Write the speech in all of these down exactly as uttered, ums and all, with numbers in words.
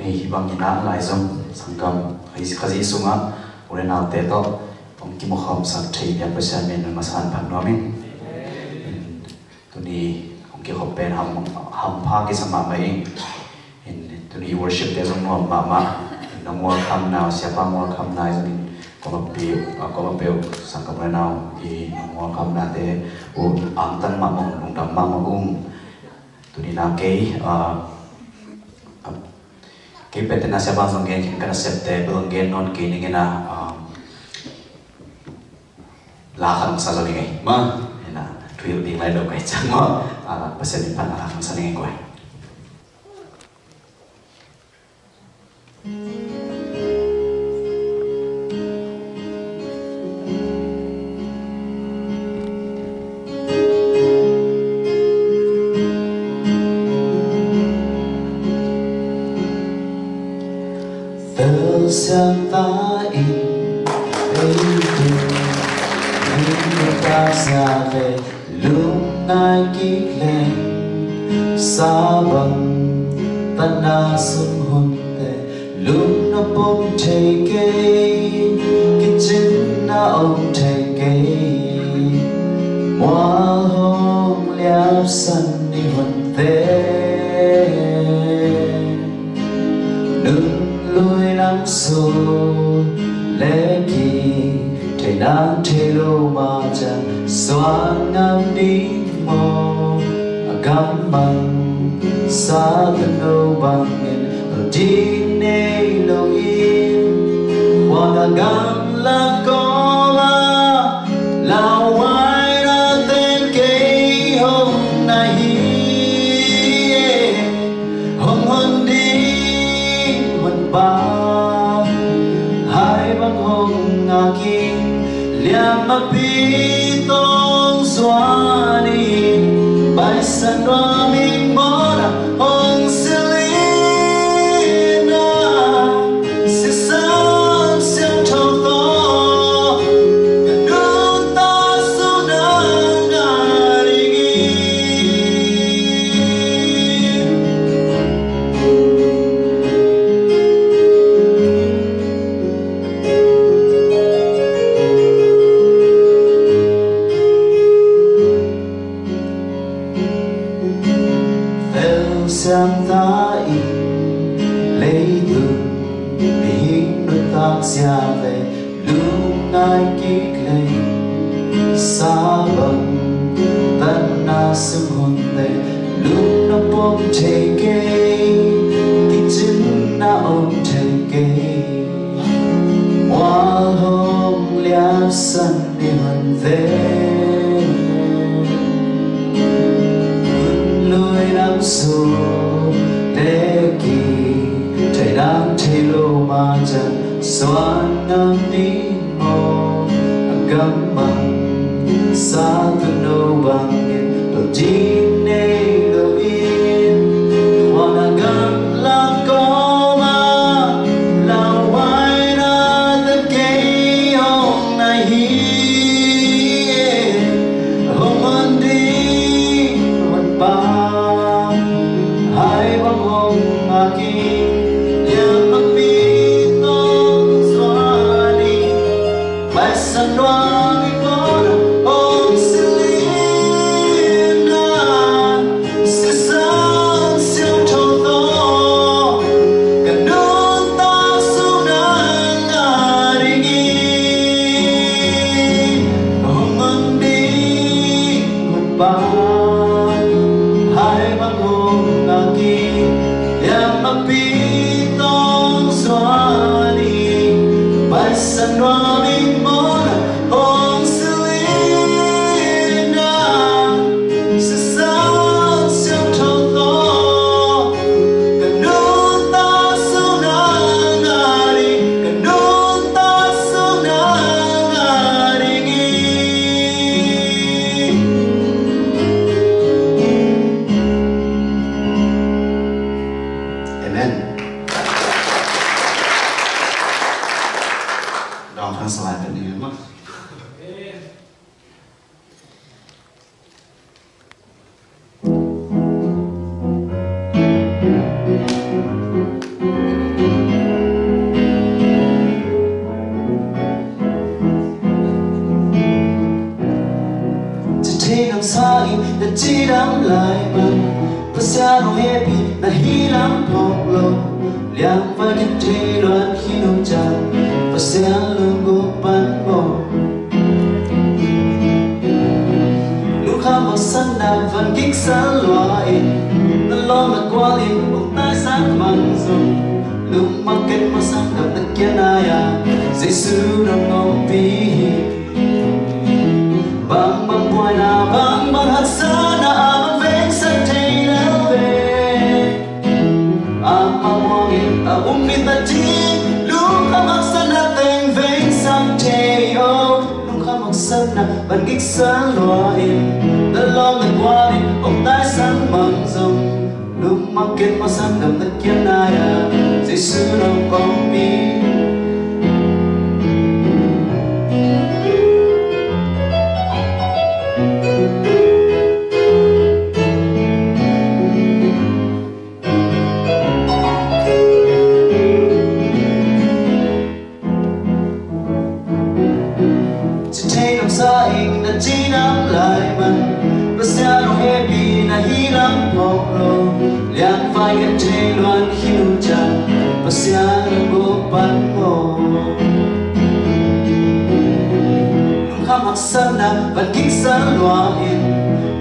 Hih bangin a lai zong sanggam Khazih sungah u le naute tawh hong kimukhawmsak thei pian Pasian min in masa in phat nuam ing. Tuni hong kikhop pen ham, hampha kisa mahmah ing. Tuni worship te zong nuam mahmah. Nong welcome na, siapa welcome na zong in kuamah peuh, kuamah peuh sanggam u le nau i nong welcome nate uh angtang mahmah, lungdam mahmah ung. Tuni na kei, ah, kei pen tena siapa zong gen khin ka nasepte bel gen nawn kei ning e na, ah, la khat hong sa zo ning e. Ma, ina, thuhilh ding lai lo ka hih ciang maw, ah, Pasian min pan la khat hong sa ning e guai. Tel siangtho in ei tung, ei tung, taksa ve, lungngai kik leng. Sa bang, tanna sung hunte, lungnop om thei kei, kicinna om thei kei. Mual hong liapsan i hunte, nun lui nang su le ki, thei nang thei lo mah ciang suan ngam ding maw? A gam bang sa tuan no bangin, ding nei lo in, khuan a gam la kawm a, lauhuai na ten kei hong na hi e. Hong hon ding hon pa, hai bang hong ngak in, liam a pi tong suan in, Pai Siangtho in mawhna hong silh in a, Sisan Siangtho tawh ka nuntak sung nang a ding in. Fel siangtho in leitung mihing nuntak zia vei, lungngai kik leng. Sa bang tanna sung hunte, lungnop om thei kei, kicinna om thei kei. Mual hong liapsan i hunte, nun lui nang su le ki, thei nang thei lo mah ciang suan ngam ding maw? A gam bang sa tuan no bangin, ding nei lo in, khuan a gam la kawm a, lauhuai na ten kei hong na hi e. Hong hon ding hon pa, hai bang hong ngak in, liam a pi tong suan in, Pai Siangtho in mawhna hong silh in a, Sisan Siangtho tawh ka nuntak sung nang a ding in. Hong hon ding hon pa, hai bang hong ngak in, liam a pi tong suan in, Pai Siangtho in mawhna hong silh in a, Sisan Siangtho tawh ka nuntak sung nang a ding, ka nuntak sung nang a ding in. Namsa in na cidam lai man, Pasian hong hehpihna hi lam phawk lo. Liangvai khen thei luan khin uh ciang, Pasian lunggulh pan maw. Lungkham haksatna van gik sa lua in, na lawm na gual in hong taisan mang zong, lungmang ken mawh sanggam na kiang a, Jesu nong ompih hi. Bangbang buaina, bangbang haksatna, amah vengsak thei lo ve. Amah muangin a um mita ding, lungkham haksatna teng vengsak thei o. Lungkham haksatna van gik sa lua in, na lawm na gual in hong taisan mang zong, lungmang ken mawh sanggam na kiang a, Jesu nong ompih. Ci thei nuamsa ing na ci nam lai man, Pasian hong hehpihna hi lam phawk lo. Liangvai ngen thei luan khin uh ciang, Pasian lunggulh pan maw. Lungkham haksatna van gik sa lua in,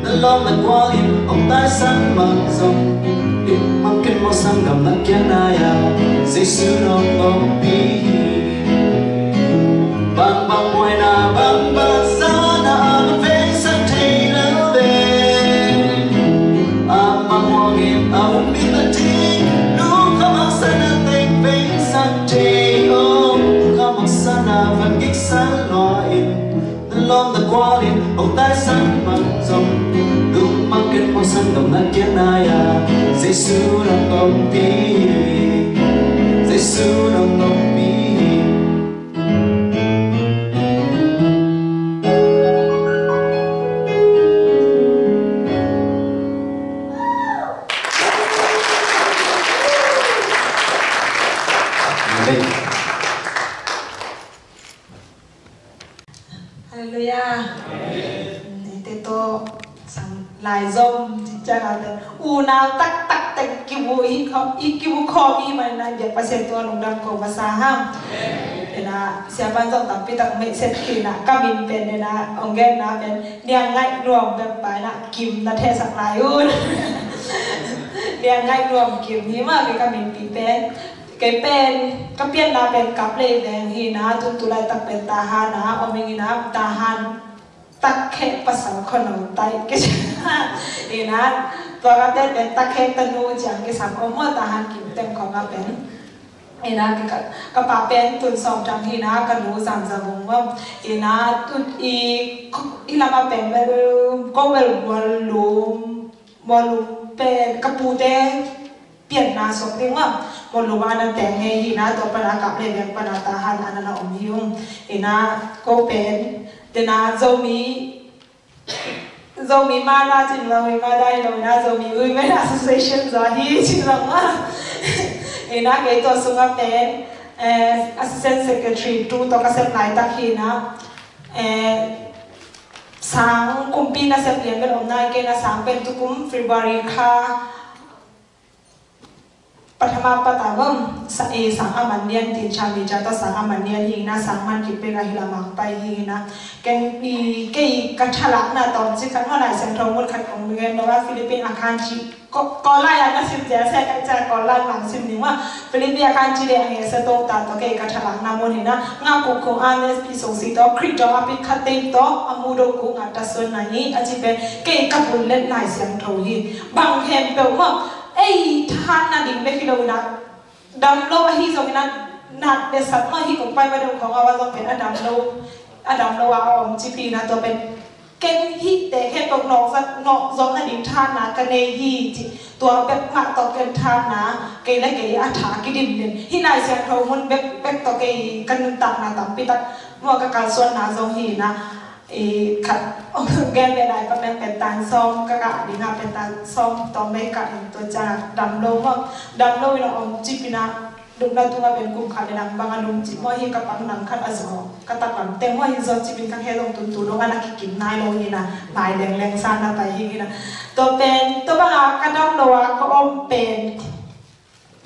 na lawm na gual in hong taisan mang zong, lungmang ken mawh sanggam na kiang a, Jesu nong ompih hi. Bangbang buaina, bangbang haksatna, amah vengsak thei lo ve. Amah muangin a um mita ding, lungkham haksatna teng vengsak thei o. Lungkham haksatna van gik sa lua in, na lawm na gual in hong taisan mang zong, lungmang ken mawh sanggam na kiang a, Jesu nong ompih hi. Jesu nong ompih hi. Halleluiah. Eite tawh sang lai zom ciang a, unau taktak teng kimu hi khawm, i kimu khawm i hih manin ah biak Pasian tungah lungdam ko masa hang. Ina, siapa in zong tampi tak meihset khin a, ka min pen ina, hong genna pen Niang Ngaih Nuam bek pa ina, Kim na thehsak lai un. Niang Ngaih Nuam Kim hi mah, kei ka minpi pen. Kei pen, ka pianna pen Kaplei veng hi ina, tun tu laitak pen Tahan ah om ing ina, Tahan takkhek pasal khua no tai. Ina, tua ka pen pen takkhek tanu ciang kisam om maw, Tahan Kim teng khawng a pen. Ina, ka, ka pa pen tun sawm thang hi ina, ka nu Zan Za Vung maw. Ina, tu i, i lam a pen bel, ko bel Mual Lum, Mual Lum pen ka pute pianna suak ding maw. Mual Lum ah na teng ngei hi ina, tua pan a Kaplei veng pan a Tahan ah na om hi ung. Ina, ko pen, ina, Zomi, Zomi Mada cin, Zomi Mada hi lo ina, Zomi Women Association zaw hi cin lo maw. Ina, kei tua sungah pen, eh, Assistant Secretary tu tawh ka sep laitak hi ina, eh, sang kumpi nasep lian bel om nai kei ina, sang pen tukum February kha pathama pat a bang, sa, eh, sang a man lian tin cha mi cha tawh sang a man lian hi ina, sang man kip bek a hi la mang pai hi ina. Ken i, kei ka thalakna tawmcik khat maw, Lai Siangtho mun khat kong gen lo a, Philippi a khan ci, ko, ko lai a na sim cia se ka ca ko lai mang sim ni maw. Philippi a khan ci le a nge sa tawh ta tawh kei ka thalakna mun hi ina, ngak kuk kung a ne pi sung si tawh, Khrih dawng a pi khat teng tawh, a mu do kung a ta suan na hi, a ci pen, kei ka bul let Lai Siangtho hi. Bang khempeuh maw, ei thahatna ding bek hi lo ina, dam lo ahi zongin a, nat le sat mah hi kong pai ma dong khawng a va zong pen a dam lo, a dam lo a a om ci pi ina, tua pen ken hihte khempeuh nawk zat, nawk zawkna ding thahatna ka nei hi ci. Tua bek mah tawh ken thahatna, kei le kei a tha kidim den hi. Lai Siangtho mun bek, bek tawh kei ka nuntakna tampi tak maw, ka kalsuanna zong hi ina. I khat, gen ve lai, ka pen pen tan sawm, ka kah ding a pen tan sawm tawm vei kah in, tua ciang dam lo maw, dam lo in a om cip ina, Lupna tungah pen kum khat le nang bang a lungcip maw hi, ka pang nang khat a zaw, ka taklam teng maw hi, zaw cipin ka khe zong tuntu dong a na kikim nai lo hi na, mai lengleng sa na pai hi na. Tua pen, tua bang a ka dam lo a ka om pen.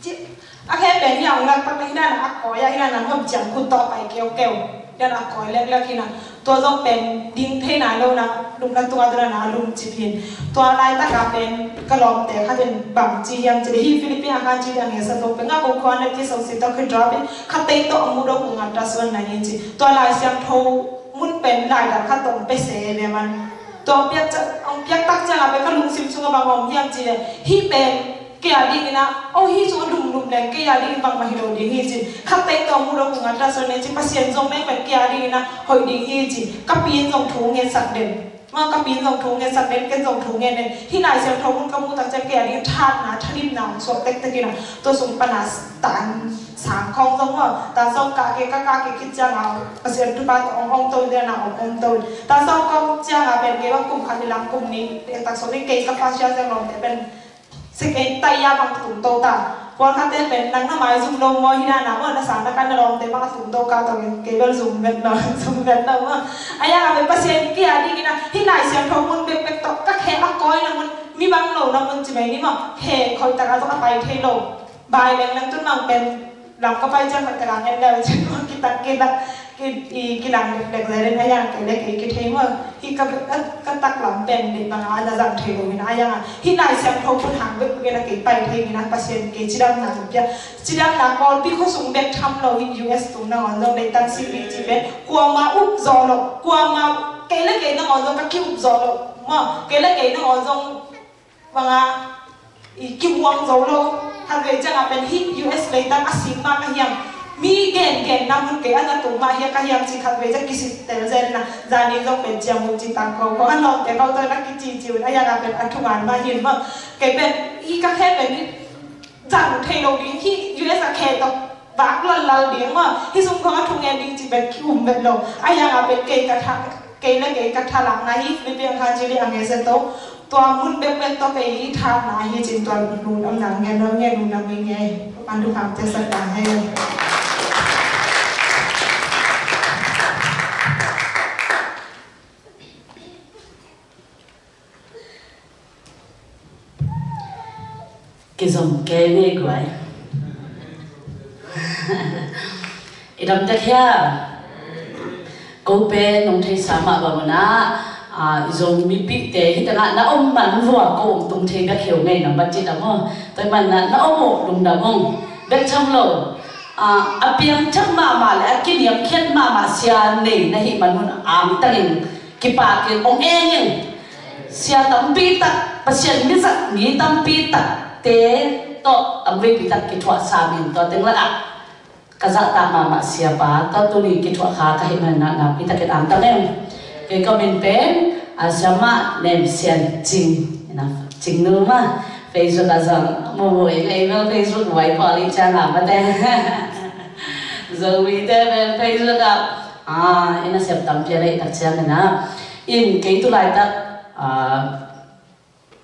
Ci-, a khe pen hi a ong lak pak le hi na na a koi a hi na na hom ciang khut tawh pai keukeu. Hi na na a koi leklek hi na. Tua zong pen ding thei nai lo na, lupna tungah tua na lungcip hi. Tua laitaka pen ka lawmte khat in bang ci hiam ci le hi Philippine a khan ci le a ngesa tawh pen nga kong khuan le ti song si tawh khi drop in khat tei tawh a mu dong kong a ta suan na hi ci. Tua Lai Siangtho mun pen lai dang khat tawh ong pe se ve man. Tua ong piak ca-, ong piak tak ciang a pen ka lungsim sungah bang om hiam ci le hi pen kei a dingin ah, oh, hi sung a lumlum leng kei a dingin bangmah hi lo ding hi ci. Khat tei tawh mu lo kong a ta suan ne ci, Pasian zong leng pen kei a dingin ah hoih ding hi ci. Ka pi in zong thu ngetsak den. Maw, ka pi in zong thu ngetsak den, ken zong thu nget den. Hih Lai Siangtho mun ka muh tak ciang kei a dingin thahatna, thadimna hong suak tektek in ah, tua sung pan a tan sang khawng zong maw, tan sawm kah kei, ka kah kei khit ciang a, Pasian thupha tawh hong om to in, den a hong om to in. Tan sawm khawng ciang a pen kei bang kum khat ni lam kum nih, tak sawm ni kei ka pa Sia Siang Lawmte pen Second, taya bang tung to ta. Pawlkhatte pen nang na maizum lo maw, hi na na maw, na sang na kan na lawmte bang a tung to ka tawh in, kei bel zum vet lo, zum vet lo maw. A yang a pen Pasian kei a dingin ah, hih Lai Siangtho mun bekbek tawh, ka khe a kawina mun, mi bang lo na mun ci mai ni maw, khe khoi tak a tawh a pai thei lo. Bai leng leng tun mang pen, lam ka pai ciang pai tak a ngen leu cin maw, kitak kitak. Ki, i, kilang lek zel in a yang kei le kei kithei maw. Hi ka, ka, ka taklam pen dih bang a na zang thei lo in a yang a. Hih Lai Siangtho mun hang bek bek in a kei pai thei in a Pasian kei cidamna pia. Cidamna Kawlpi khua sung bek tham lo in U S tung nangawn zong leitang sik dih ci pen. Kuama up zaw lo. Kuama kei le kei nangawn zong ka ki up zaw lo. Maw, kei le kei nangawn zong Bang a, i kibuang zo lo, khatvei ciangah pen hih U S leitang a sik mah ka hiam. Mi gengenna mun kei a na tung mah hiam ka hiam ci khatvei ciang kisik tel zen na, zanin zong pen ciang mun ci tang ko ko, a lawmte ko tawh na kici ci un, a yang a pen a thungan mah hin mah. Kei pen, i ka khe pen i zang thei lo ding, hih U S a khe tawh vak lallal ding mah, hih sung khawng a thungen ding ci pen ki um vet lo. A yang a pen kei ka tha, kei le kei ka thalakna hi, Philippi ang khan ci li ang e se to. Tua mun bekbek tawh kei i thahatna hi cin tua lungdamna ngen lo, ngen lungdam ngen ngen. Pan du kham te sa ta he. Kizom kei ngei guai. I dam tek hia. Ko pen nong theisa mah bang una, a, i Zomipihte hi tengah na om man vua ko ong tung thei bek hiau ngei na bat ci dam aw. Toi man na, na om uh lungdam ong. Bek tham lo. A, a piang thak mahmah le a kiniamkhiat mahmah sia nei na hih man hun angtangin kipakin ong eng in. Sia tampi tak, Pasian mizat mi tampi takte tawh tamveipi tak kithuah samin tua teng lakah ka zahtak mahmah siapa tawh tuni kithuah kha ka hih manin ah nakpi takin angtang em. Kei ka min pen a siamah Nem Sian Cing. Ina Cing nu mah Facebook ah zong mumu in ei mel Facebook wai pawh lih ciang a mate. Zomite pen Facebook ah, ah, ina sep tampi a lei tak ciang ina. In kei tu laitak, ah,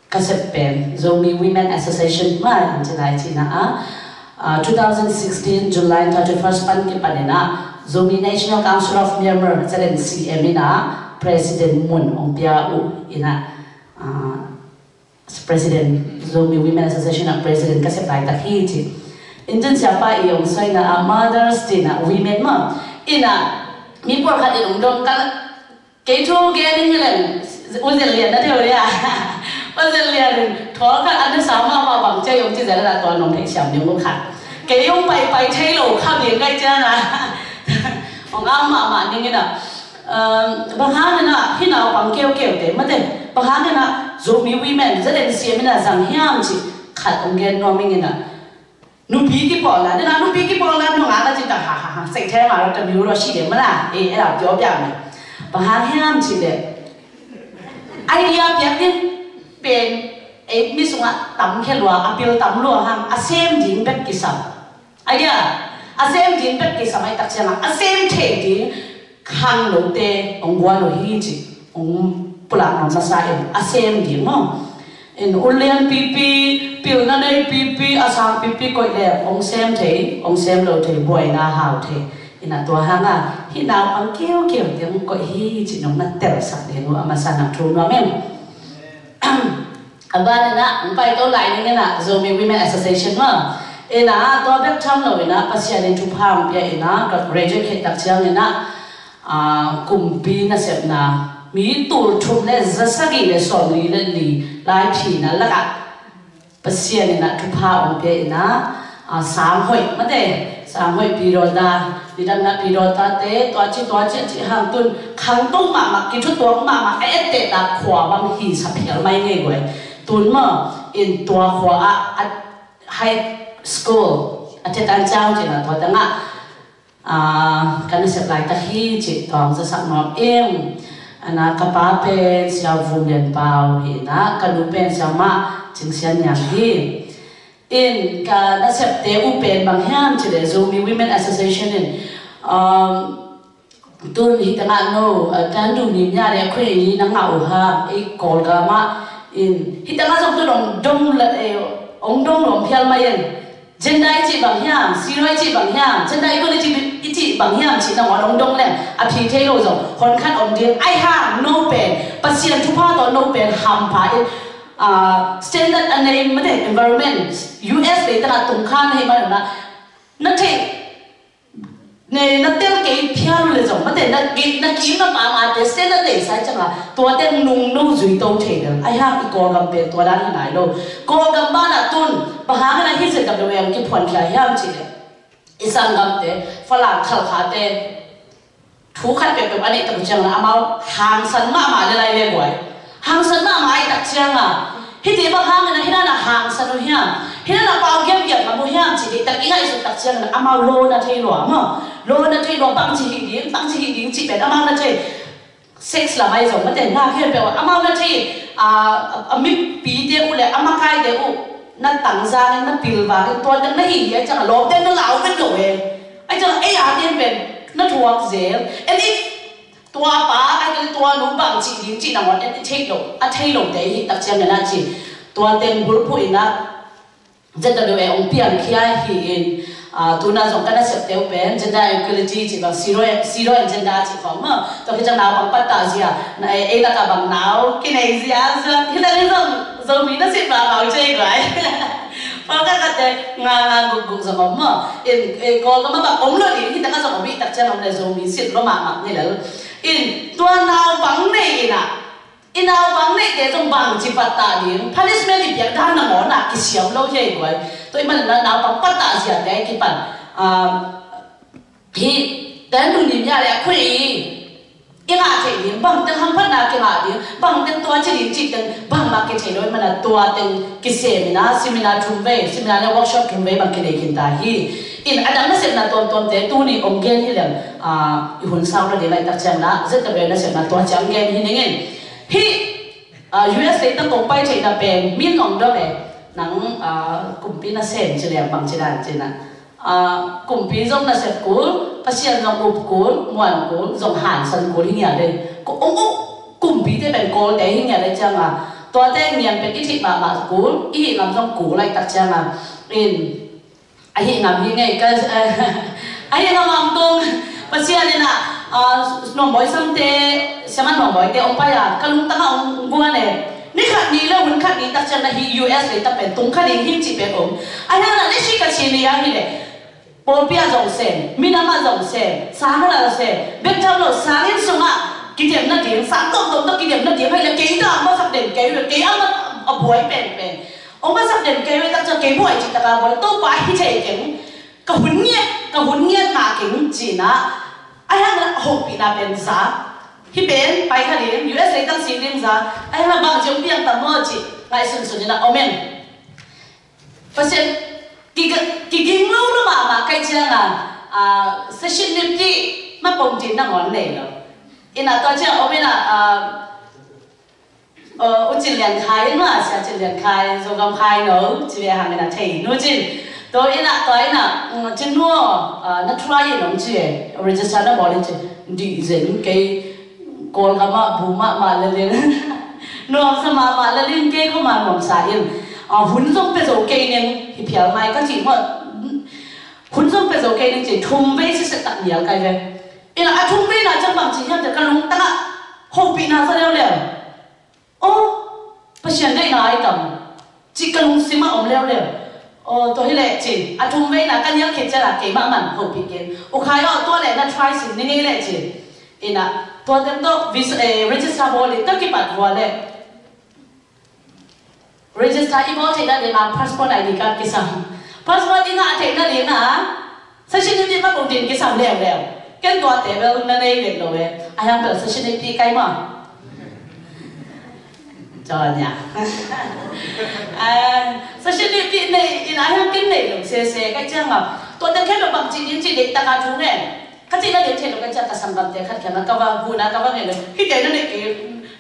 ka sep pen Zomi Women Association mah in ci lai cina a, ah, two thousand sixteen July thirty-first pan kipan ina Zomi National Council of Myanmar, Z N C M ina President mun ong pia uh ina, ah, President, Zomi Women Association a President ka sep laitak hi ci. Intin siapa i ong soina a mothers tina women mah. Ina mi pawlkhat in ong dong ka kei thu gen in hileng U Zel Lian na theu dia. U Zel Lian in thawl khat an na sa mahmah bang cia i ong ci zel la tua nong thei siam ding uh khat. Kei ong pai pai thei lo kha ding kai cia na. Ong am mahmah ning ina. Um, bang hang ina, hi naupang keukeute mate, bang hang ina, Zomi Women, Z N C M ina zang hiam ci, khat ong gen nuam ing ina. Nupi kipawlna, ina nupi kipawlna nung a ka ci ta ha ha ha, sei thei ma lo ta mi lo si de ma la, eh, eh, la pio pia me. Bang hang hiam ci de. Idea piak ding, pen, eh, mi sungah tam khe lua, a pil tam lua hang, a sem ding bek kisam. Ahi a, a sem ding bek kisam ahih tak ciangin a sem thei ding khang lote hong guan uh hi ci, hong pulak nuam masa in a sem ding maw. In ulian pipi, pilna nei pipi, a sang pipi koih le ong sem thei, ong sem lo thei, buaina hau thei. Ina tua hanga hih naupang kiukiu ding koih hi ci nong na telsak ding uh a masa nak thu nuam em. A ban ina ong pai to lai ning ina Zomi Women Association ma ina tua bek tham lo ina Pasian in thupha ong pia ina ka graduate khit tak ciang ina a, kumpi nasepna mi tul thum le za sagih le sawmli le li lai phina lakah Pasian ina thupha ong pia ina, a, sang hoih mate, sang hoih pidawlta, nidangna pidawltate tua ci tua ci a ci hang tun khangto mahmah kithutuak mahmah a ettehta khua bang hi sa phial mai ngei guai. Tun ma in tua khua ah a high school a thetan ciang cina tua tangah a, ka nasep laitak hi cih tawng zasak nuam ing. Ana ka pa pen Sia Vum Lian Pau hi na, ka nu pen Sia Mah Cing Sian Niang hi. In ka nasepte uh pen bang hiam cih le Zomi Women Association in, um, tun hi tangah no, uh, tan du ni nya le khui ni na ngah uh ha, ei Kawlgam ah in hi tangah zong tun ong dong la, eh, ong dong lom phial mai in. Gender i cih bang hiam, siro i cih bang hiam, gender equality i cih bang hiam cih nangawn ong dong leng a phi thei lo zong hon khat om ding. Ai hang no pen Pasian thupha tawh no pen hampha in, ah, standard a nei mate environment U S leitang ah tung kha na hi man na na thei nei na tel kei phial le zong mate na ki na ki na pa ma te standard nei sai chang a tua te nung no zui to thei del. Ai hang i Kawlgam pen tua dan hi nai lo. Kawlgam ban ah tun bang hang na hi Z W M kiphuan thia hiam cih le i sanggamte Falam Khalkhate thu khat peuhpeuh a neih tak ciang la amau hangsan mahmah le lai le guai. Hangsan mahmah ai tak ciang a hiti bang hangin a hi nana hangsan uh hiam, hi nana pau giamgiam ngam uh hiam cih deih tak i ngaihsut tak ciang a amau law na thei lua maw? Law na thei lua, bangci hi ding, bangci hi ding cih pen amau na thei. Sex lam ai zong mate na khian peuh amau na thei, a, a mipite uh le a makaite uh na tangzangin na pilvangin tua teng na hi hi ai ciang a lawmte na lau vet lo e. Ai ciang a ei a ten pen na thuak zel. And if tua pa ai tua nu bang cih ding cih nangawn en i thei lo, a thei lo te hi tak ciang na ci. Tua teng bulphuh in a Z W A ong piangkhia hi in, ah, tuna zong ka nasepte uh pen gender equality cih bang zero, zero and gender cih khawng maw. Tua khit ciang naupang pattah zia, na ei, ei lakah bang nau kinei zia zong hi lel hi zong Zomi nasep mahmah uh cei guai. Pawlkhat khatte nga nga guk guk zong om maw. In, eh, Kawlgam ah bang om lo ding hi tak a zong om hi tak ciang om le Zomi sit lo mahmah hi lel. In tua naupang nei in a I naupang neite zong bangci pattah ding, punishment i piak dan nangawn ah kisiam lo hi ei guai. Tua i man na naupang pattah ziate kipan, um, hi ten tu nim ya le a khui i i ngah theih ding, bang teng hamphatna kingah ding, bang teng tua ci ding cih teng bangmah kithei lo i man a tua teng kisem in a seminar thum vei, seminar le workshop thum vei bang kinei khin ta hi. In a dang nasepna tuamtuamte tuni ong gen hi leng, ah, i hun sau lo ding laitak ciang na Z W nasepna tua ciang gen hi ning in. Hih, ah, U S leitang kong pai theihna pen min ong dong e, nang, ah, kumpi nasem ci leng bang ci dan ci na. Ah, kumpi zong nasep kul, Pasian zong up kul, muan kul, zong hansan kul hi ngiat e. Ko ong up kumpite pen Kawlte hi ngiat e ciang a. Tuate ngian pen i thih mahmah kul, i hih ngam zong kul laitak ciang a. In, a hih ngam hi ngei ka, a hih ngam ang tung Pasian in a, ah, Nuam Bawi Samte, Siaman Nuam Bawite ong pai a, ka lungtang a ong guan e. Ni khat ni le hun khat ni tak ciang na hi U S leitak pen tung kha ding him cih pen om. A hiang na ni si ka ci ni a hi le. Pawlpi ah zong sem, minam ah zong sem, sang ah zong sem, bek tham lo sang inn sungah kidem nading, sang tomtom tawh kidem nading, hei le kei dah masak den kei ve, kei ah a buai penpen. Ong masak den kei ve tak ciang kei buai cih tak a buai, Topa hi thei keng, ka hun ngiat, ka hun ngiat ngah keng cihna, a hiang na hopihna pen za. Hi pen, pai kha ding, U S leitang sing ding za, a hiang na bang ciang piang tam maw cih, ngaihsunsun in a om en. Pasian, ki, kiging lo lo mahmah kai ciang a, ah, session nip ti mapom ti nangawn nei lo. Ina tua ciang om ina, ah, uh, U Cin Lian Khai in ma, Sia Cin Lian Khai, Zogam Khai no, ci ve hang ina thei, nu cin. Tua ina, tua ina, mm, cin nu, ah, na try in om ci e, register na bawl in ci, di zen kei, Kawlgam ah, bu mahmah le len. Nuamsa mahmah, la ling kei khawma nuamsa in. A, hun zong pia zo kei ning hi phial mai ka ci maw. Hun zong pia zo kei ning ci, thum vei sitset tak nial kai ve. Ina a thum veina ciang bang ci hiam cih ka lungtang ah hopihna za leuleu. Aw, Pasian deihna ai tam. Cih ka lungsim ah om leuleu. Aw, tua hi leh ci. A thum veina ka nial khit ciangin keimah man hopih kei. U Khai aw, tua leh na try sin ni ngei leh ci. Ina, tua teng tawh vis-, eh, register bawl in ka kipat vua leh. Register i bawl theihna dingin passport I D card kisam. Passport i ngah theihna dingin session i mah bang ding kisam leuleu. Ken tua table na nei vet lo e. A hiang bel session i pi kai maw. Cawlnya. Ah, session i pi nei in a hiang ken nei lo sese kai ciang a. Tua teng khempeuh bang ci ding ci deih taka thu ngen. Ka cihna ding thei lo ka ciah ka sanggamte khat kiangah ka va, huna ka va ngen lo. Hihte na neih kei,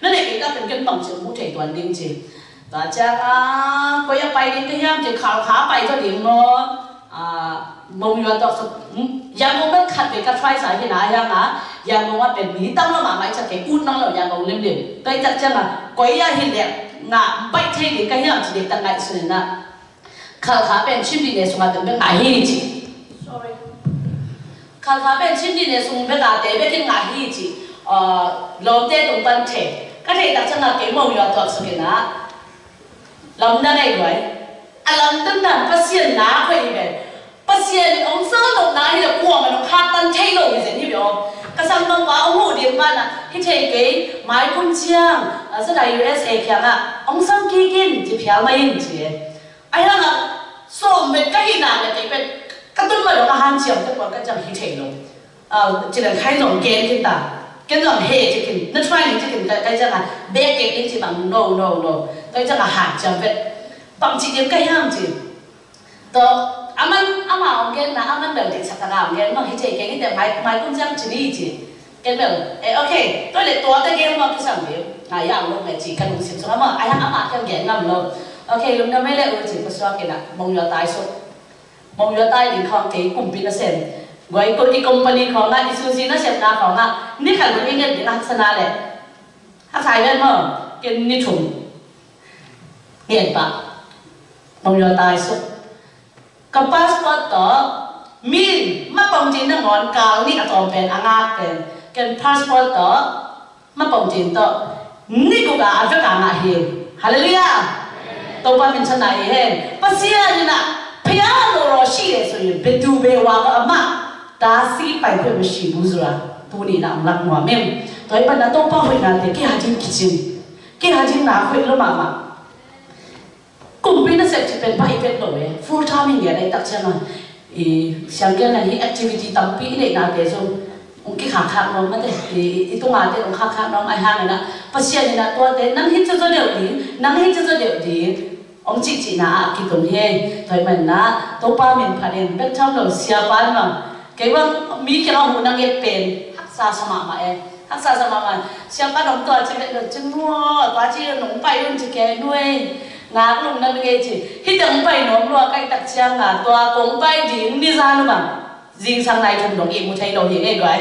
na neih kei ka pen ken bang ci hong mu thei tuan ding ci. Tua ciangah koi a pai ding ka hiam ci, Khalkha pai zaw ding maw. Ah, Monywa tawh sa, hmm, Yangon bel khat vei ka try sa hi na hiangah, Yangon ah pen mi tam lo mahmah i ciah kei, ut nang lo Yangon limlim. Tua i tak ciangah koi a hi leh ngah baih thei ding ka hiam ci ding tak ngaihsun in ah. Khalkha pen Chin dih ne sungah pen bek ngah hi ci. Sorry. Khalkha pen Chin dih ne sung bek a te bek in ngah hi ci. Ah, lawmte tung pan thei. Ka theih tak ciangah kei Monywa tuak suk in ah. Lamdang ei guai. A lamdang dan Pasian na khoi hi ve. Pasian in hong sawlnopna hi leh kuamah in hong khaktan thei lo hi zen hi ve aw. Ka sanggampa hong huh ding pan ah hi thei kei, mai kum ciang, ah, zat a U S A kiangah hong sam kik in ci phial mai in ci e. A hiangah sawm vet ka hih nak leh kei pen ka tun mah dong a hanciam tek kuan ka ciang hi thei lo. Ah, ci leng khai zong gen khin ta. Ken zong he ci khin, na try ning ci khin ka, ka ciangah bek kei ding ci bang no, no, no. Ka ciangah hanciam vet. Bang ci ding ka hiam ci. Tawh, a man, ama hong genna, a man bel deihsak taka hong gen maw, hi thei kei ni teh mai, mai kum ciang ci ni ci. Ken bel, eh, okay, tua leh tua ka gen maw kisam ding. Ngai a hong lawm leh ci ka lungsim sungah maw, a hiang ama kiang gen ngam lo. Okay, lungdam ei leh u ci, pasuak in ah, Monywa tai suk. Monywa tai ding khawng kei kumpi nasem. Guai ko i company khawngah, i sushi nasepna khawngah, ni khat hun i nget ding haksa na leh. Haksa i ven maw, ken ni thum. Ngen pah. Monywa tai suk. Ka passport tawh mi mapong cin nangawn kal nih a tawm pen a ngak pen. Ken passport tawh mapong cin tawh ni guk a a vek a ngah hi. Halleluiah. Topa min thang hi hen. Pasian in ah phia lo raw si le so in betu be wa ka ama ta si pai pe ma si bu zura. Tuni na ang lak nuam em. Tua i pan na Topa hoihnate kei a ding kicin. Kei a ding na hoih lo mahmah. Kumpi nasep cih pen baih vet lo e, full time i ngen a i tak ciangin. I siangkel na hi activity tampi i neihnate zong hong kikhakkhak nuam mate, i, i, i tungate hong khakkhak nuam a hang in ah, Pasian in ah tuate, nang hi ciazaw deuh ding, nang hi ciazaw deuh ding, hong cihcihna ah kitung hi. Tua ahih manin ah, Topa min phat in, bek tham lo siapa in bang, kei bang mi kiangah huh na nget pen haksa sa mahmah e. Haksa sa mahmah. Siapa dong tua ci vet lo cin nuam, tua ci nong pai un ci kei nuai. Ngak lungdam ngei ci. Hih teng pai nuam lua ka hih tak ciangin tua kong pai ding ni zan uh bang zingsang nai thum dong ihmu thei lo hi ngei guai.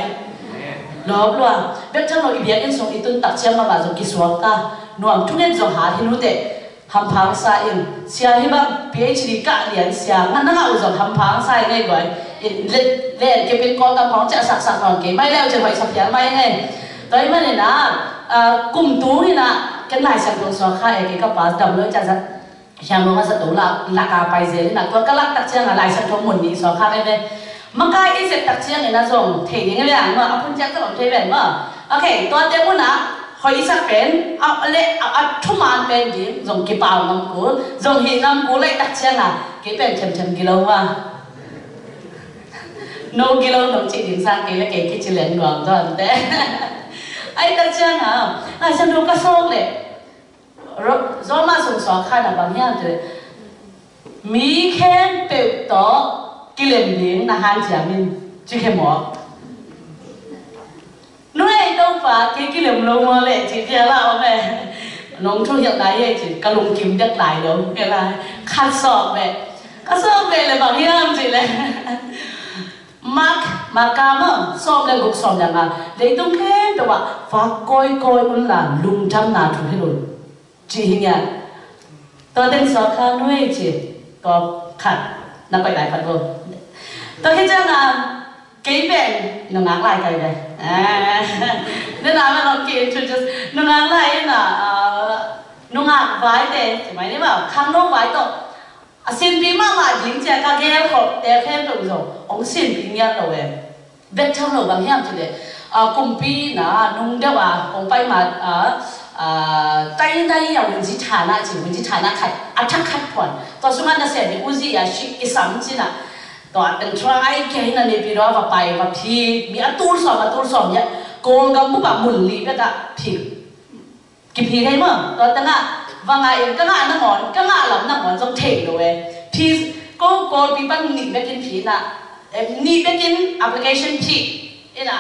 Lawp lua. Bek tham lo i biakinn sung i tun tak ciang mahmah zong kisuak ta. Nuam thunget zong hat hi nu teh. Hampha sa in, sia hi bang, P H D kah lian sia, ngan na ngah uh zong hampha sa in ei guai. In let, let, kipin Kawlgam hong ciah saksak nawn kei, mai leu cin hoih sa phial mai in ei. Tua ahih manin ah, ah, kum tung in ah, ken Lai Siangtho suak kha e, kei ka pa dam lo ciah zat, hiam lo nga zat to lak, lak a pai zel in ah, tua ka lak tak ciang ah, Lai Siangtho mun nih suak kha e ve. Makai i zet tak ciangin a zong thei ding a liang maw, a phun ciang ka bang thei ven maw. Ok, tuate munah hoih i sak pen a le a, a thuman pen ding zong kipau ngam kul, zong hih ngam kul laih tak ciangin kei pen themthem gilo maw. No gilo no cih ding sang kei le kei kici leng nuam tuan te. Ai tak ciangin Lai Siangtho ka sawk leh Ro-, Roma sung suak kha na bang hiam cih leh, mi khempeuh tawh kilem ding na hanciam in, ci khe maw? Nuai Topa, kei kilem lo maw leh, ci dia la om e. Nong thu hial nai e, ci ka lungkim dek lai lo, kei lai. Khat sawk beh. Ka sawk beh leh bang hiam cih leh. Mark, Marka maw, sawm le guk sawm le nga, leitung khempeuh ah vak kawikawi unla lungdamna thu hilh un. Ci hi nia. Tua teng suak kha nuai ci. Tua khat na koih lai khat bo. Tua hi ciang a kei pen nungak lai kai ve. Nena man ong ki introduce nungak lai ina, nungak vai te ci mai ni ma khangno vai tawh a sinpi mahmah ding cia ka gel khop te khempeuh zong ong sinpi ngiat lo e. Bek tham lo bang hiam cih leh, a, kumpi na nung deuh a kong pai ma, a, a, tai nai a wunzi thana ci, wunzi thana khat a thak khat phuan. Tua sungah nasem mi uzi a shi kisam cina. Tua teng try kia hina Naypyidaw va pai va phi mi a tul sawm a tul sawm ya Kawlgam bup a mun li bek a phi. Kiphi thei maw? Tua tengah va ngah in ka ngah nangawn ka ngah lam nangawn zong thei lo e. Phi ko Kawlpi pan nih bekin phi na, eh, nih bekin application phi ina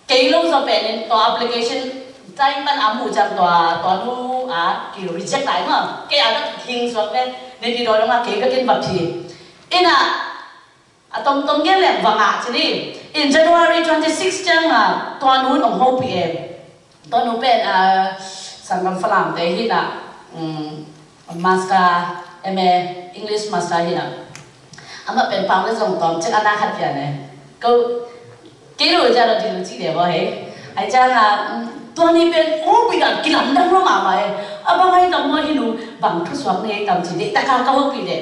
kei lo zaw pen in tua application tai pan a muh ciang tua tua nu a ki reject lai maw? Kei a ka hing suak ve. Naypyidaw dong a kei bekin va phi ina a tomtom gen leng va ngah ci ni. In January twenty six ciang a tua nu in ong hopih e. Tua nu pen a sanggam Falam te hi na, um, master M A English master hi na. Amah pen pang le zong tom cek a na khat pian e. Ko kei lo ja lo di lo ci de bo he. Ai ciang a, um, tua ni pen hopih dan kilamdang lo mahmah e. A bang ai tam mo hi nu bang thu suak ne tam ci de ta ka ka hopih de.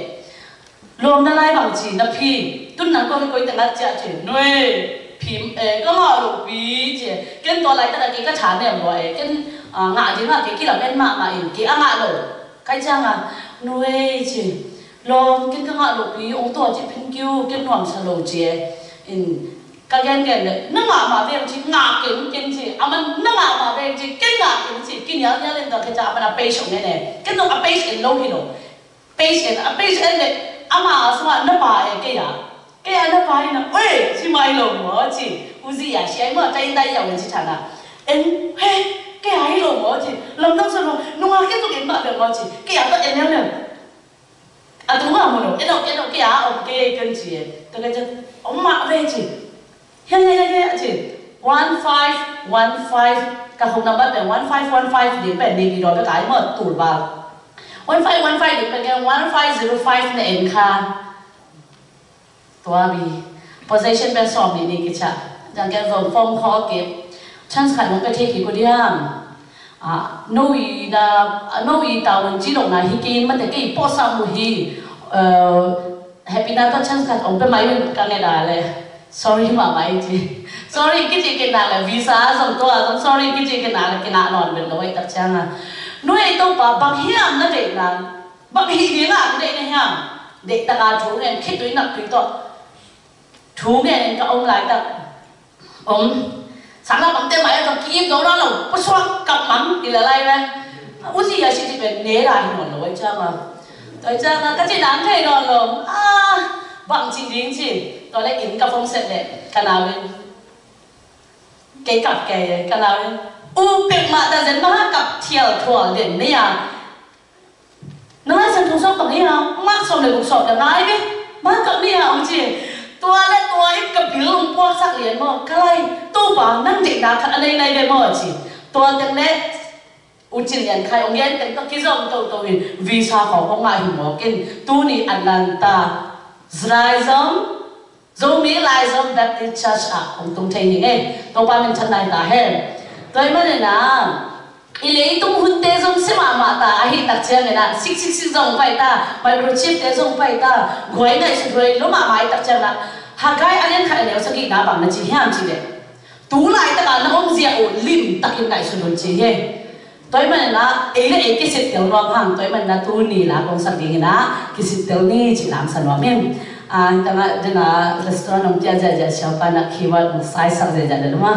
Lawmna lai bang ci na phi tun nang ko koi tengah ciah ci nuai phi, eh, ka ngah lo pi ci. Ken tua lai tengah kei ka tha nem lua e ken, ah, ngah ding ah kei kilam en mahmah in kei a ngah lo. Kai ciang a nuai ci lawm ken ka ngah lo pi ong tua ci phin kiu ken nuam sa lo ci e. In ka gen gen le na ngah mah veng ci ngah ken ken ci a man na ngah mah veng ci ken ngah ken ci kinial nial in tua kei ca a man a pei song nene ken tua a pei en lo hi lo. Patient, a patient le ama a sungah na pa e kei a. Kei a na pa hi na, oi, ci mai lo maw ci. Uzi a siai maw, tai tai ya wen ci thana. En, he, kei a hi lo maw ci. Lamdang sa lo, nunga kei tuk en mah bel maw ci. Kei a ta en leu leu. A tu mah mu lo, en lo, en lo, kei a om kei ken ci e. Ta kei ci, om mah ve ci. Hian hian hian hian a ci. One five one five, ka hong number pen one five one five ding pen ni bi daw pen kai maw tul bal. One five one five ding pen ken one five zero five na en kha. Tua bi. Possession pen sawm ni ni kicha. Jang ken zong form khaw kip. Chance khat nong pe thei ki ko diam. Ah, no i na, no i taun ci dong na hi kin mate kei pawsa mu hi. Eh, Happy na ta chance khat ong pe mai un ka nge da le. Sorry mahmah i ci. Sorry kici kina le visa zong tua zong sorry kici kina le kina non ben lo i tak ciang a. Nuai to pa bang hiam na deih na. Bang hi ding a na deih na hiam. Deih tak a thu ngen khit tui nak tui to. Thu ngen ka om lai tak. Om. Sang la bang te mai a tong ki im lo na lo. Pusuak kap mang i la lai ve. Uzi a si ti pen ne la hi non lo i ciang a. Toi ciang a ka ci dang thei non lo. Ah, bang ci ding ci. Tua le in ka phong set le ka nau in. Kei kap kei ka nau in. U pek ma ta zen ma kap thial thual den ne ya. Nang lai san thong sawm tak ni a, mak sawm le guk sawm le ngai ve. Mak tak ni a, ong ci. Tua le tua in ka bil ong puak sak lian maw. Ka lai, Topa, nang deihna khat a nei nai ve maw, ci. Tua teng le, U Cin Lian Khai ong gen teng tak kizom to to in, visa khawng ong ngah hi maw, ken. Tuni Atlanta, Zraizom, Zomi Laizom Baptist Church ah hong tung thei hi ngei. Topa min than nai ta hen. Tua hi manin ah, i leitung hunte zong si mahmah ta, ahi tak ciangin ah, six six six zong pai ta, microchip te zong pai ta, guai ngaihsut huai lo mahmah ahi tak ciangin ah, Haggai a lian khat a neu sagihna bang na ci hiam ci leh. Tu laitaka na om zia uh lim takin ngaihsun un ci hi. Tua ahih manin ah, ei le ei kisittel nuam hang, tua ahih manin ah tuni la kong sak dingin ah, kisittel ni ci lamsa nuam ing. Ah, hih tangah dena restaurant om tia ziahziah siapa na kiwat muk saisak ziahziah dena ma.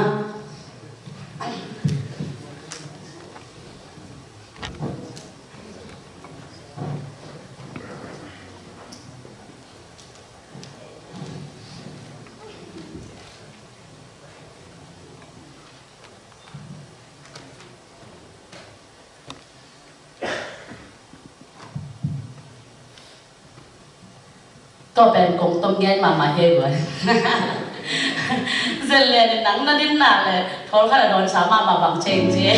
Tua pen kong tom gen mahmah hi vua. Zen lian in nang na din nak le thawl khat a dawn sa mahmah bang ceng ci.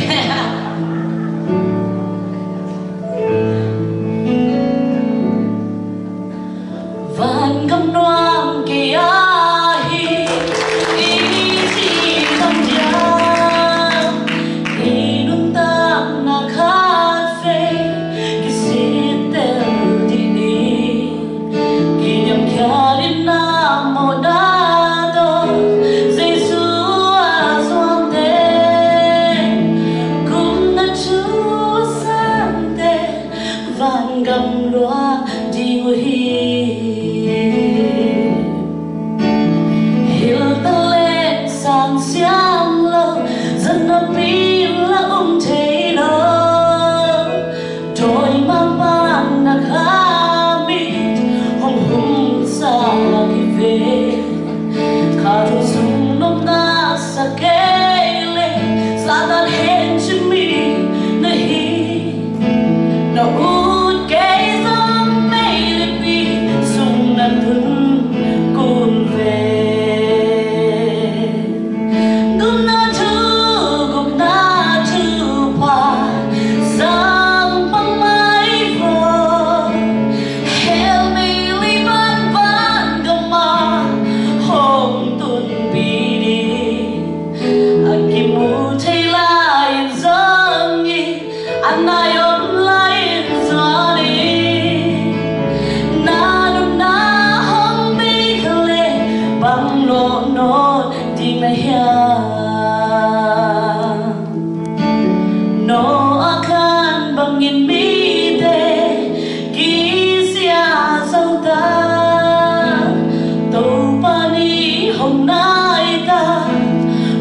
Noah khan bangin mite kisia zo ta, Topa nih hong nai ta,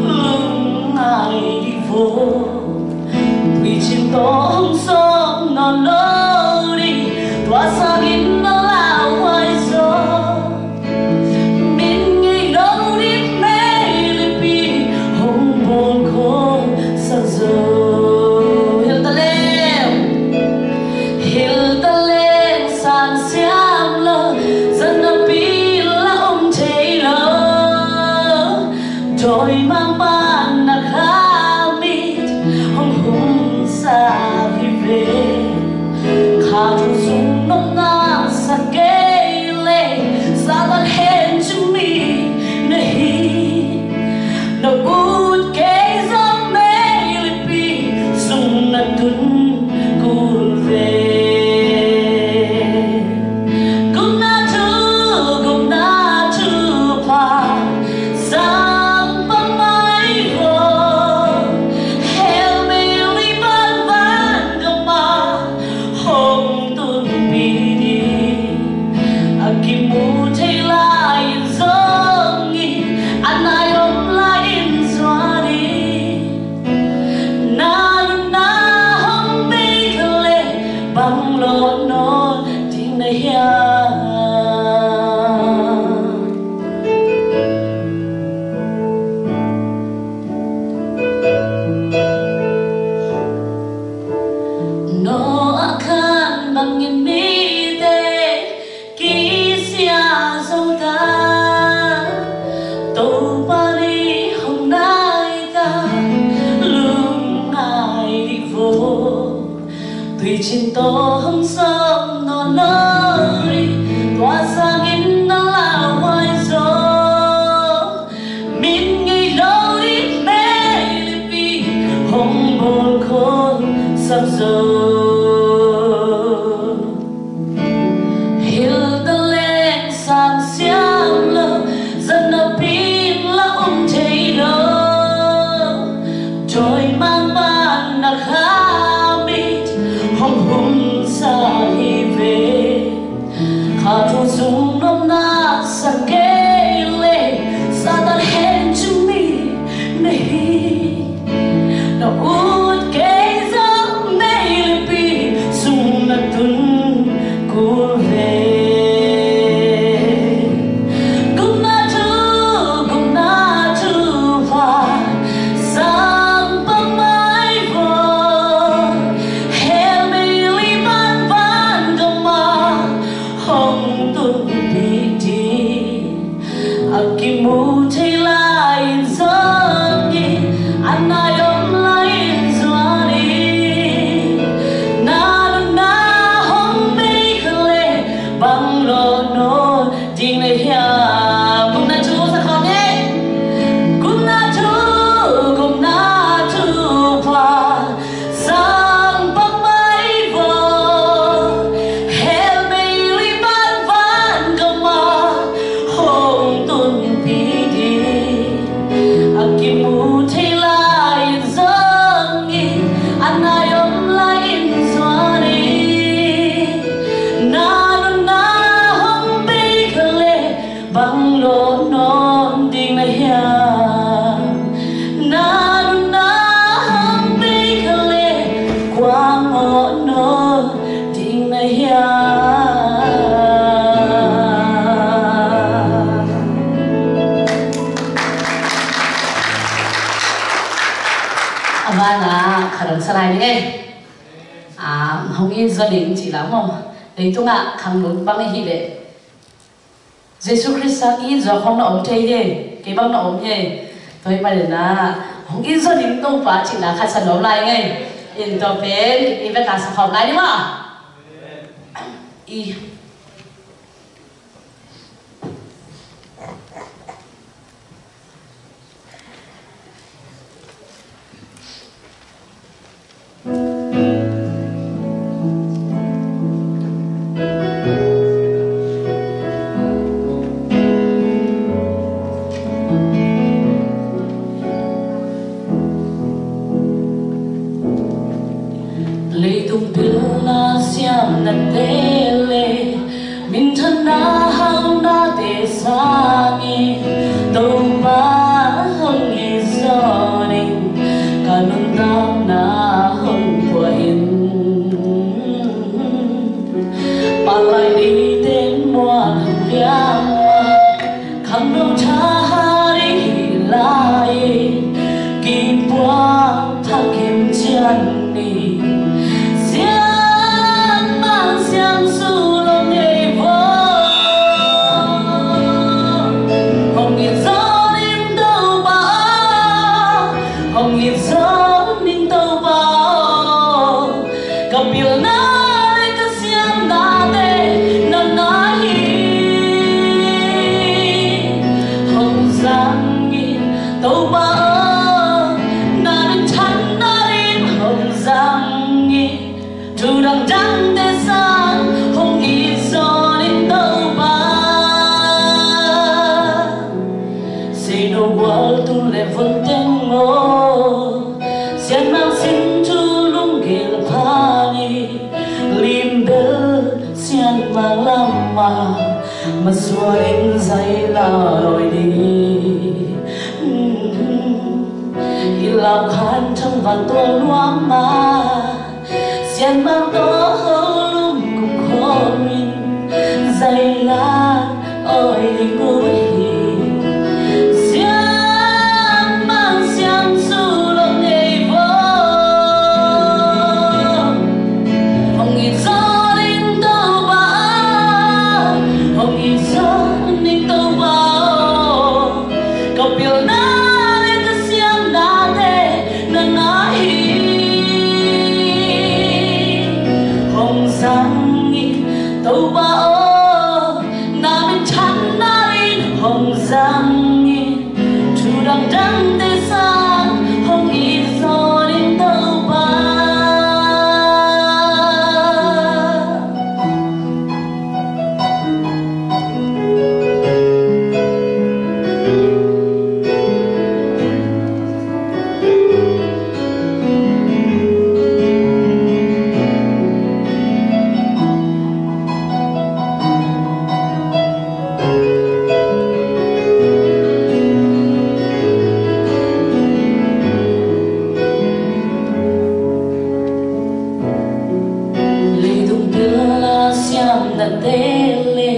lungngai dih vo. Tuicin tawh hong sawm nawn lo ding, tua sangin na lauhuai zaw. Min ngei lo ding meilipi hong bawl khawlsak zo. Hilh ta leng, hilh ta leng, sang siam lo, zan napi la om thei lo. Dawimangpa'n na kha mit hong humsa hi ve. Kha thu zong nopna sa kei leh, Satan hencin mi na hi. Na ut kei zong meilipi sung na tun kul ve. Gupna thu, gupna thupha sang pah mai vo. Hell meilipi'n vangamah hong tunpih ding. A kimu thei lai-in zong in, a nai om lai-in zuan in. Na nunna hong bei kha leh, bang lawh nawn ding na hiam? Noah khan bangin mite kisia zo ta, Topa nih hong nai ta, lungngai dih vo. Tuicin tawh hong sawm nawn lo ding, tua sangin na lauhuai zaw. Min ngei lo ding meilipi hong bawl khawlsak zo. Hilh ta leng, sang siam lo, zan napi la om thei lo. Dawimangpa'n na kha mit hong humsa hi ve. Kha thu zong nopna sa kei leh, Satan hencin mi na hi. Na ut kei zong meilipi sung na tun kul ve. Gupna thu, gupna thupha sang pah mai vo. Hell meilipi'n vangamah hong tunpih ding. A kimu thei lai-in zong in, a nai om lai-in zuan in. Na nunna hong bei kha leh, bang lawh nawn ding na hiam? Gupna thu sa khawm ni. Gupna thu, gupna thupha sang pah mai vo. Hell meilipi'n vangamah hong tunpih ding. A kimu thei lai-in zong in, a nai om lai-in zuan in. Na nunna hong bei kha leh, bang lawh nawn ding na hiam? Na nunna hong bei kha leh, kua ngawh nawn ding na hiam? A banah kha dong sa lai ning ei. Ah, hong it zaw ning ci la maw. Leitungah khang lung bang ahih leh Jesu Khrist sang it zaw khong na om thei hi, kei bang na om hi. Tua ahih manin ah hong it zaw ning Topa cihna khat sa nuam lai ing ei. In tua pen i vet a sa khawm lai ni maw. I Leitung pilna siamnate le minthanna haunate sangin Topa hong it zaw ning, ka nuntakna hong pua in. Palai ni teng muan liang ma, khangno tha ding hi lai, kipuak thak kim cian ni. Sian mang sian su lo ngei vo. Hong it zaw ning Topa, hong it zaw ning Topa. Ka pilna le ka siamnate na na hi. Hong zang in Topa aw, na minthanna in hong zang in. Thu dangdangte sang hong it zaw ning Topa. Sino gual tu le vun teng aw, sian mang sin thu lunggil pha ni. Lim bel sian mang lam ma, masuan in zai la oi ni. I lau khan thang van tua luang ma, sian mang tawh ho lum kum khawm in zai la oi ding uh hi. Sian mang sian su lo ngei vo. Hong it zaw ning Topa, hong it zaw ning Topa. Ka pilna le ka siamnate na na hi. Hong zang in Topa aw, na minthanna in hong zang in. Thu dangdangte sang hong it zaw ning Topa. Leitung pilna siamnate le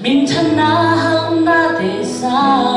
minthanna haunate sang